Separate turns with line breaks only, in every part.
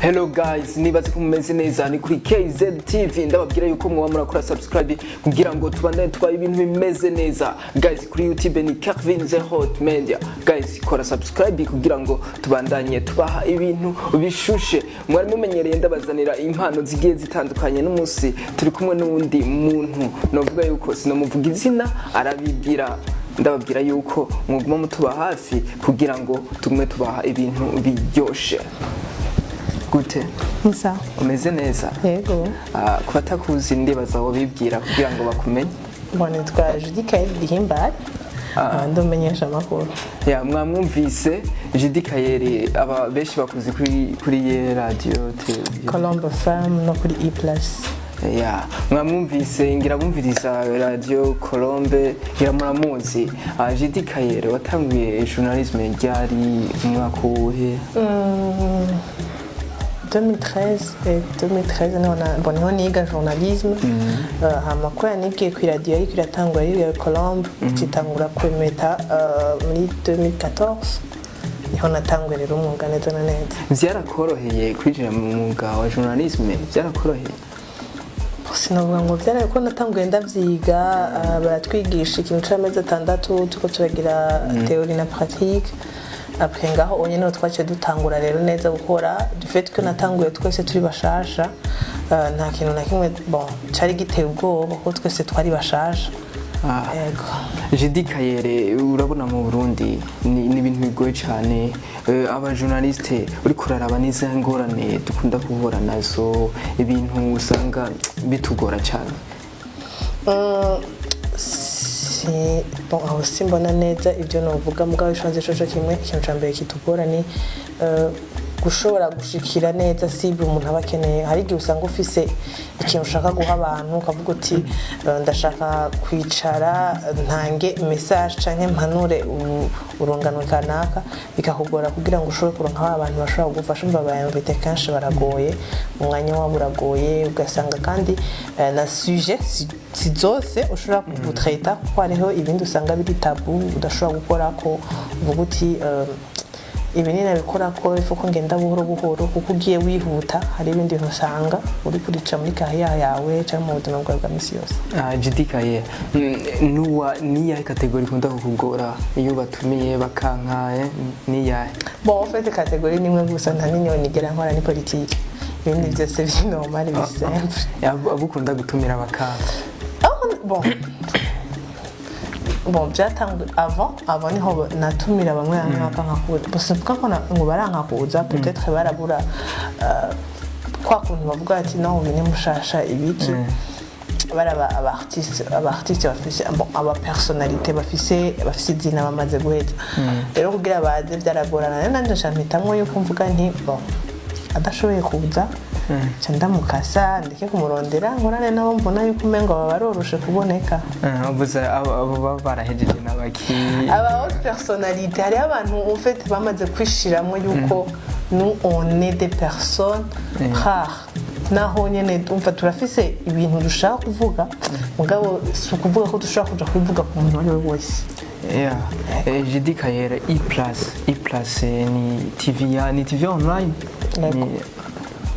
Hello guys, nibaze ko mumeze neza. Ni kuri KZ TV. Ndababwira yuko muba murakora subscribe kugira ngo tubandane tubaha ibintu bimeze neza. Guys, kuri YouTube ni Calvin The Hot Media. Guys, kora subscribe kugira ngo tubandanye tubaha ibintu bishushe. Mwari mumenyereye ndabazanira impano zigiye zitandukanye. N'umunsi turi kumwe n'uwundi muntu, novuga yuko sinomuvuga izina, arabibwira. Ndababwira yuko mwuguma mutuba hafi kugira ngo tugume tubaha ibintu biryoshe. Gute?
Musa.
Umeze neza?
Yego.
Ah, ku batakuzi, ndibaza wobibwira kugira ngo bakumenye.
Bon, nitwa Judy Kael Bihimbare. Ndi umumenyesha amakuru.
Ya, mwamwumvise Judy Kayere. Aba benshi bakuzi kuri ye radio televiziyo.
Colombe FM no kuri E Plus.
Ya, mwamwumvise, ngira bumviriza radio Colombe, ngira muramuzi. Ah, Judy Kayere, watanguye journalisme ryari, umwaka uwuhe?
2013, 2013 niho na bon, niho niga journalisme. Hama kubera nigiye ku radio ariko iratangura ari Colombe, kitangura kwemeta muri 2014, niho natanguye rero umwuga neza na neza.
Vyarakoroheye kwinjira mu mwuga wa journalisme? Vyarakoroheye?
Sinavuga ngo byaraye, ko natanguye ndavyiga. Baratwigisha ikintu c'amezi 6, turiko turagira théorie na pratique. Après ngaho onye niho twaciye dutangura rero neza gukora. Du fait que natanguye twese turi bashasha, nta kintu na kimwe bon cari giteye ubwoba, kuko twese twari bashasha. Yego.
Judy Kayere, urabona mu Burundi ni ibintu bigoye cyane. Abajournaliste, uriko uraraba n'iza ngorane dukunda guhura nazo, ibintu usanga bitugora cyane?
Si bon, aho simbona neza ibyo novuga, mugabo ico coco kimwe, ikintu ca mbere kitugora ni gushobora gushikira neza cible umuntu aba akeneye. Hari igihe usanga ufise ikintu ushaka guha abantu, ukavuga uti: "Ndashaka kwicara ntange message canke mpanure urungano kanaka." Bikakugora kugira ngo ushobore kuronka ba bantu bashobora kugufasha. Umva, ba invité kenshi baragoye, umwanya wabo uragoye. Ugasanga kandi na sujet si zose ushobora gutraita, kuko hariho ibindi usanga biri tabou, udashobora gukora, ko uvuga uti: "Ibi ninabikora ko ifu ko ngenda buhoro buhoro," kuko ugiye wihuta hari ibindi bintu usanga uri kurica muri carrière yawe cyangwa mu buzima bwawe bwa misi yose.
Ah, Judy Kayere, nuwa niyahe catégorie ikunda kukugora iyo batumiye bakanka, niyahe?
Bon, en fait, catégorie nimwe gusa, nta n'imwe nigera nkora, ni politique. Ibindi byose biri normal, biri simple.
Abo ukunda gutumira bakanka?
Ah, bon, byatanguye avant, niho natumira bamwe bamwe bakanka kuza. Gusa mvuga ko ngo baranka kuza, peut-être barabura kwa kuntu bavuga ati: "No, uyu ni mushasha," ibiki. Baraba aba artiste bafise, bon, aba personnalité bafise izina, bamaze guheza rero, kugira baze byaragorana. Rero nanje nca mpitamwo yuko mvuga nti: "Bon, adashoboye kuza, nca ndamukasa, ndeke kumurondera, nkorane nabo mbona yuko umengo baba baroroshe kuboneka."
Uvuze abo baba barahejeje n'abaki?
Aba haute personnalité, hariho abantu en fait bamaze kwishiramo yuko nous, on est des personnes rares. Naho nyene umva, turafise ibintu dushaka kuvuga, mugabo si ukuvuga ko dushobora kuja kubivuga ku muntu uwo ari we wese.
Yeah. Judy Kayere, E Plus, E Plus ni TV ya, ni TV online.
Yego.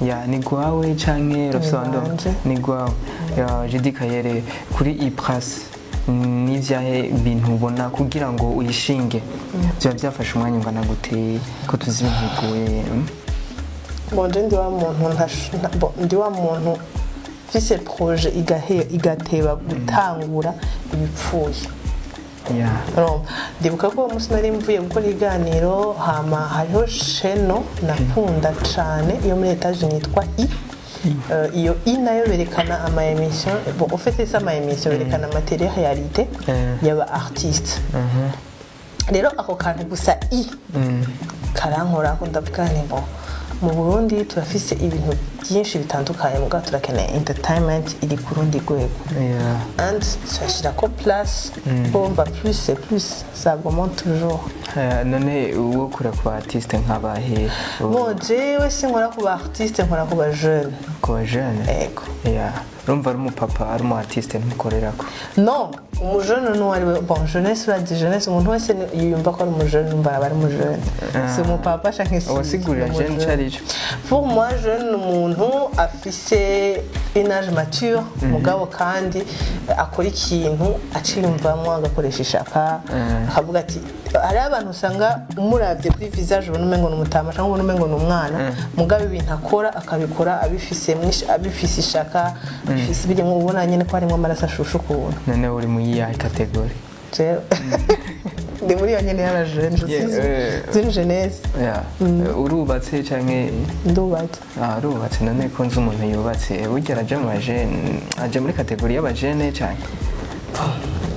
Ni ya, ni gwawe canke Rafsando?
Wanje.
Ni gwawe. Ya, Judy Kayere, kuri E Plus ni ivyahe bintu ubona kugira ngo uyishinge byaba byafashe umwanya ungana gute, ko tuzi ibintu bigoye?
Bon, je ndi wa muntu bon, ndi wa muntu mfise projet igateba gutangura, ibipfuye. Urumva, ndibuka ko uwo munsi nari mvuye gukora ibiganiro, hama hariho chaîne nakunda cane yo muri Etats-Unis yitwa E. Iyo E nayo berekana ama émission, bon, au fait c'est ça, ama émission berekana ama télé réalité y'aba artiste. Rero ako kantu gusa I karankorako, ndavuga nti: "Bon, mu Burundi turafise ibintu byinshi." byinshi bitandukanye, mugabo turakeneye entertainment iri ku rundi rwego. And turashyirako plus, kumva plus c'est plus, ça augmente toujours.
None uwo kura ku ba artiste nk'abahe?
Bon, jewe sinkora ku ba artiste, nkora ku ba jeune.
Ku ba jeune?
Ego.
Yeah. Urumva ari umupapa, ari umu artiste, ntukorerako?
Non, umujene n'uwo ari we. Bon, jeunesse, urazi jeunesse, umuntu wese yiyumva ko ari umujene, numva aba ari umujene, si umupapa canke si
Uwasigurira
ni
jeune
umujene.
ico arico.
Pour moi, jeune ni umuntu afise une âge mature, mugabo kandi akora ikintu aciyumvamo, agakoresha ishaka, akavuga ati hariho abantu usanga umuravye kuri visage ubona umengo ni umutama cyangwa ubona umengo ni umwana, mugabo ibintu akora akabikora abifise abifise ishaka, bifise birimo, ubona nyene ko harimo amaraso ashushe ukuntu.
None uri mu yiyahe catégorie?
Jewe ndi muri iyo nyene y'abajene, je suis une jeunesse.
Yeah. Urubatse canke?
Ndubatse.
Ah, urubatse. None ko nzi umuntu yubatse burya araja mu bajene, aja muri catégorie y'abajene canke?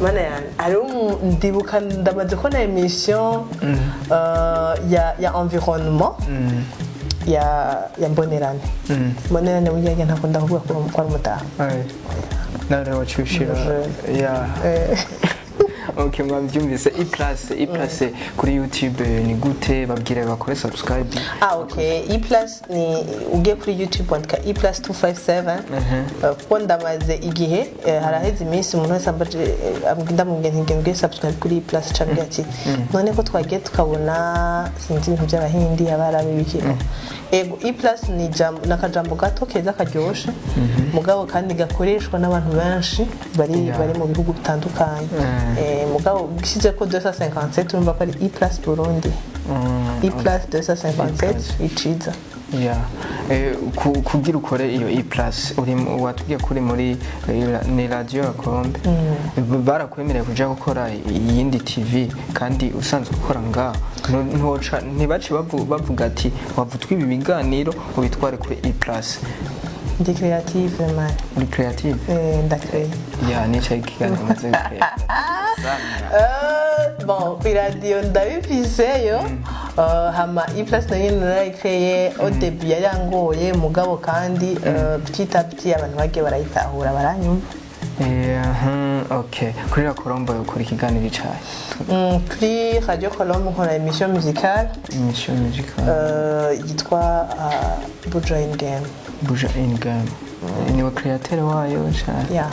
Mana yanjye, hariho ndibuka ndamaze kubona émission ya environnement ya Mbonerane. Mbonerane burya ntakunda kuvuga ko ari umutaha.
Nawe waciye ushira.
Umujene.
Yeah. Ok, mwabyumvise. E plus, E plus kuri YouTube ni gute? Babwire bakore subscribe.
Ah, ok, E plus ni ugiye kuri YouTube wandika E plus 257. Kuko ndamaze igihe, haraheze iminsi umuntu wese ambaje, ndamubwiye nti ngende ugire subscribe kuri E plus, cyangwa ati none ko twagiye tukabona sinzi ibintu by'abahindi, abarabu, ibiki. Ego, E plus ni jambo n'akajambo gato keza karyoshe, mugabo kandi gakoreshwa n'abantu benshi bari bari mu bihugu bitandukanye. Mugabo ushyize ko 257, urumva ko ari E plus Burundi. E plus 257 iciza.
Yeah. Kugira ukore iyo E plus, uri watubwiye ko uri muri ni radio ya Colombe, barakwemereye kuja gukora iyindi TV kandi usanzwe ukora ngaha? Ntiwoca ntibace bavuga ati wavutwa ibi biganiro ubitware kuri E plus?
Ndi creative, man.
Uri creative?
Ndacreye.
Yeah, nicaye ikiganiro maze gukrea.
Bon, ku iradiyo ndabifiseyo. Hama E plus nayo nyene narayicreye. Au début yari yangoye, mugabo kandi petit à petit abantu bagiye barayitahura, baranyumva.
Okay, kuri la Colombe ukora ikiganiro icaye?
Kuri Radio Colombe nkora émission musicale.
Émission musicale.
Yitwa Buja in Game.
Buja in Game, niwe créateur wayo cyane?
Yeah.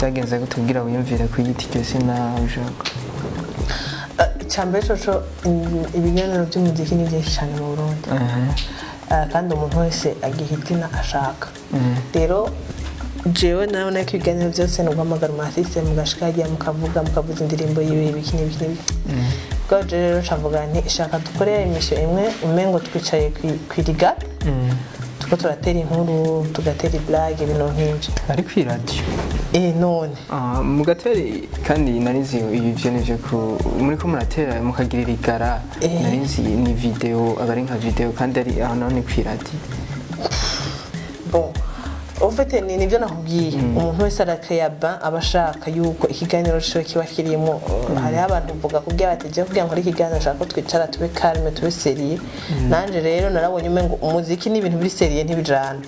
Byagenze gute kugira wiyumvire kuyita iryo zina Buja?
Icambere coco, ibiganiro by'umuziki ni byinshi cyane mu Burundi. Kandi umuntu wese agiha izina ashaka. Rero jewe nabona ko ibiganiro byose ni uguhamagara umu artiste, mugashika hagiye mukavuga, mukavuza indirimbo yiwe, ibiki n'ibiki n'ibiki. Bwo jewe rero ncavuga nti shaka dukore émission imwe umengo twicaye kw'iriga, tuko turatera inkuru, tugatera iblague, ibintu nk'ivyo.
Ari kw'iradiyo?
Eh, none.
Ah, mugatera kandi narizi ibyo nivyo ku muri ko muratera mukagira irigara. Narizi ni video, aba ari nka video, kandi ari aho naho ni kw'iradiyo.
Bon, en fait ni nibyo nakubwiye, umuntu wese arakeya ban aba ashaka yuko ikiganiro ciwe kiba kirimo. Hariho abantu uvuga kubwira bati je kugira ngo ikiganiro nshaka ko twicara tube calme, tube sérieux. Nanje rero narabonye umengo umuziki n'ibintu biri sérieux ntibijana.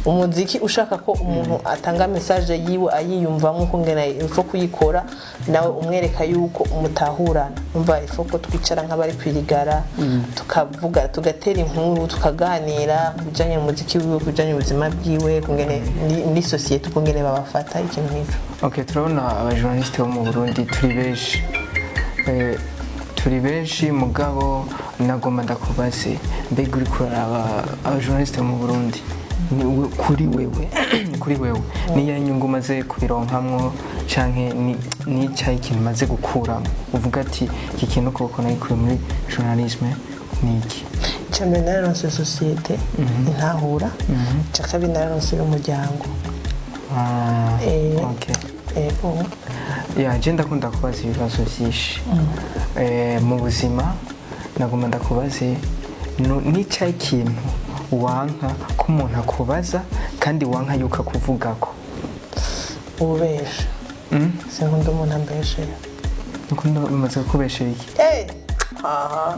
Umuziki ushaka ko umuntu atanga message yiwe ayiyumvamo uko ngena, il faut kuyikora nawe umwereka yuko umutahurana. Umva, il faut ko twicara nk'abari kwirigara, tukavuga, tugatera inkuru, tukaganira ku bijanye n'umuziki wiwe, ku bijanye n'ubuzima bwiwe, kungene muri société ukungene babafata, ikintu nk'ico.
Ok, turabona abajournaliste bo mu Burundi turi benshi. Turi benshi, mugabo nagomba ndakubaze, mbega uri kuraraba abajournaliste bo mu Burundi, kuri wewe niyo nyungu umaze kubironkamwo, canke ni icahe ikintu umaze gukuramo uvuga ati iki kintu koko nagikuye muri journalisme ni iki?
Icya mbere nararonse société intahura, icya kabiri nararonse n'umuryango. Ego.
Ya, je ndakunda kubaza ibibazo byinshi. Mu buzima nagomba ndakubaze n'icyahe ikintu wanka ko umuntu akubaza kandi wanka yuko akuvugako?
Ububesha. Sinkunda umuntu ambeshera.
Nuko bimaze kukubeshera iki?
Eh, aha.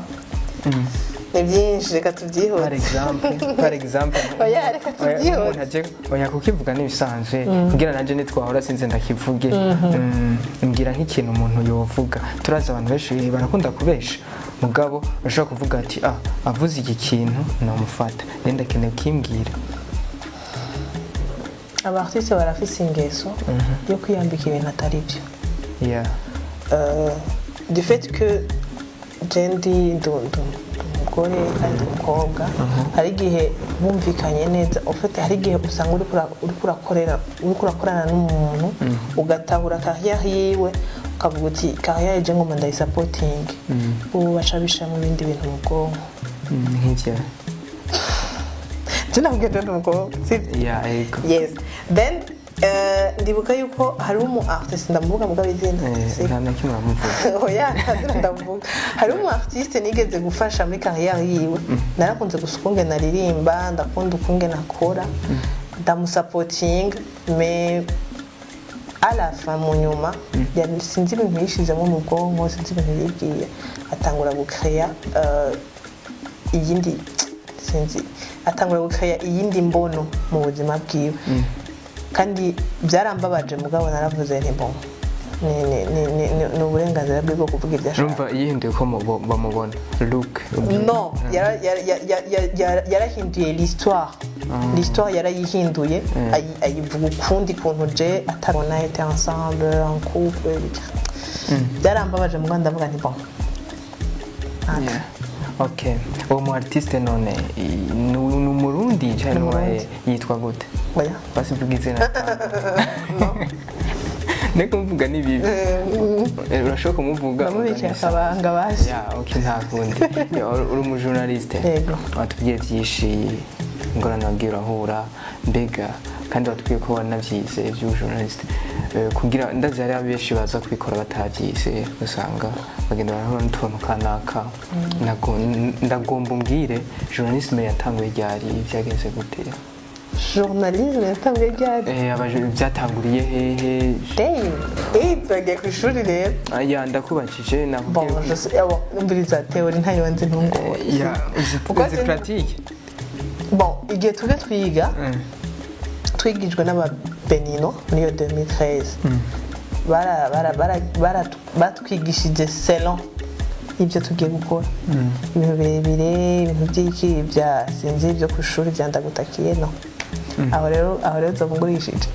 Ni byinshi, reka
Par
tubyihute.
exemple, par exemple.
Oya, reka
Oya,
tubyihute.
umuntu aje, oya, kukivuga n'ibisanzwe kugira nanje nitwahora sinze ndakivuge. Mbwira nk'ikintu umuntu yovuga. Turazi abantu benshi barakunda kubesha, mugabo bashobora kuvuga ati: "Ah, avuze iki kintu namufata." Rero ndakeneye ukimbwira.
Aba artiste barafise ingeso yo kwiyambika ibintu atari byo. Du fait que je ndi umugore kandi ndi umukobwa, hari igihe bumvikanye neza. En fait, hari igihe usanga uriko urakorera, uriko urakorana n'umuntu, ugatahura carrière yiwe, ukavuga uti: "Carrière je ngoma ndayisapotinge." Ubu baca bishiramo ibindi bintu mu bwonko.
Nk'ivyo?
Je nabwiye je ndi umukobwa, sibyo?
Yeah, ego.
Yes, then ndibuka yuko hari umu artiste, ndamuvuga mugabo izina
Eh, nta na kimwe uramuvuga.
Oya, ntazina ndamuvuga. Hari umu artiste nigeze gufasha muri carrière yiwe. Narakunze gusa ukungene aririmba, ndakunda ukungene akora, ndamusapotinga, mais à la fin, mu nyuma, sinzi ibintu yishizemo mu bwonko, sinzi ibintu yibwiye, atangura gucreya iyindi, sinzi, atangura gucreya iyindi mbono mu buzima bwiwe. Kandi byarambabaje, mugabo naravuze nti: "Bon, ni uburenganzira bwe bwo kuvuga ibyo ashaka."
Urumva yihinduye ko bamubona look?
No, yarahinduye l'histoire. L'histoire yarayihinduye, ayivuga ukundi kuntu je atarona été ensemble en couple. Byarambabaje, mugabo ndavuga nti: "Bon."
Yeah. Okay, uwo mu artiste none ni umurundi cyangwa?
Ni Umurundi.
Yitwa gute?
Oya.
Basi vuga izina. Niko mvuga ni bibi. Urashobora kumuvuga.
Ndamubikiye akabanga basi.
Ya, okay, nta kundi. Ya, uri umujournaliste.
Yego.
Watubwiye byinshi, ingorane wagiye urahura. Mbega kandi watubwiye ko wanabyize iby'ubujournaliste. Kugira ndazi hari benshi baza kubikora batabyize, usanga bagenda barahura n'utuntu kanaka. Ndagomba umbwire, journalisme yatanguye ryari, byagenze gute?
Journalisme yatanguye ryari?
Byatanguriye hehe?
Damn, eh, turagiye ku ishuri rero.
Aya, ndakubajije.
Bon,
nakubwiye.
je sais, ah bon, umviriza, théorie ntayo nzi, ntungore.
Ya, uzi.
Kuko
Uzi pratique.
Bon, igihe tujya twiga, twigijwe n'ababenino muri iyo 2013. Batwigishije selon ibyo tugiye gukora, ibintu birebire, ibintu by'iki bya sinzi ibyo ku ishuri bya ndagutakiye. No aho rero nzoba ngurishije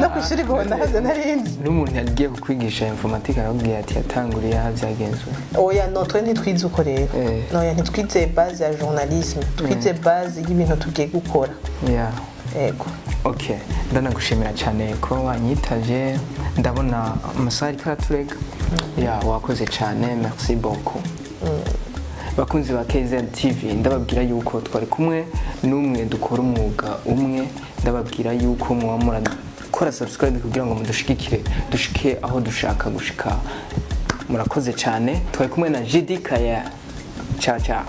no ku ishuri guhonda haze narinzi.
N'umuntu yagiye kukwigisha informatique arakubwira ati yatanguriye aha, byagenzwe.
Oya, no, twe ntitwize uko rero. Noya, ntitwize base ya journalisme, twize base y'ibintu tugiye gukora. Yego.
Okay, ndanagushimira cyane kuba wanyitavye. Ndabona amasaha ariko araturega. Ya, wakoze cyane, merci beaucoup. Bakunzi ba KZ TV, ndababwira yuko twari kumwe n'umwe dukora umwuga umwe. Ndababwira yuko muba murakora subscribe kugira ngo mudushigikire dushike aho dushaka gushika. Murakoze cyane. Twari kumwe na Jidi Kaya. Ciao ciao.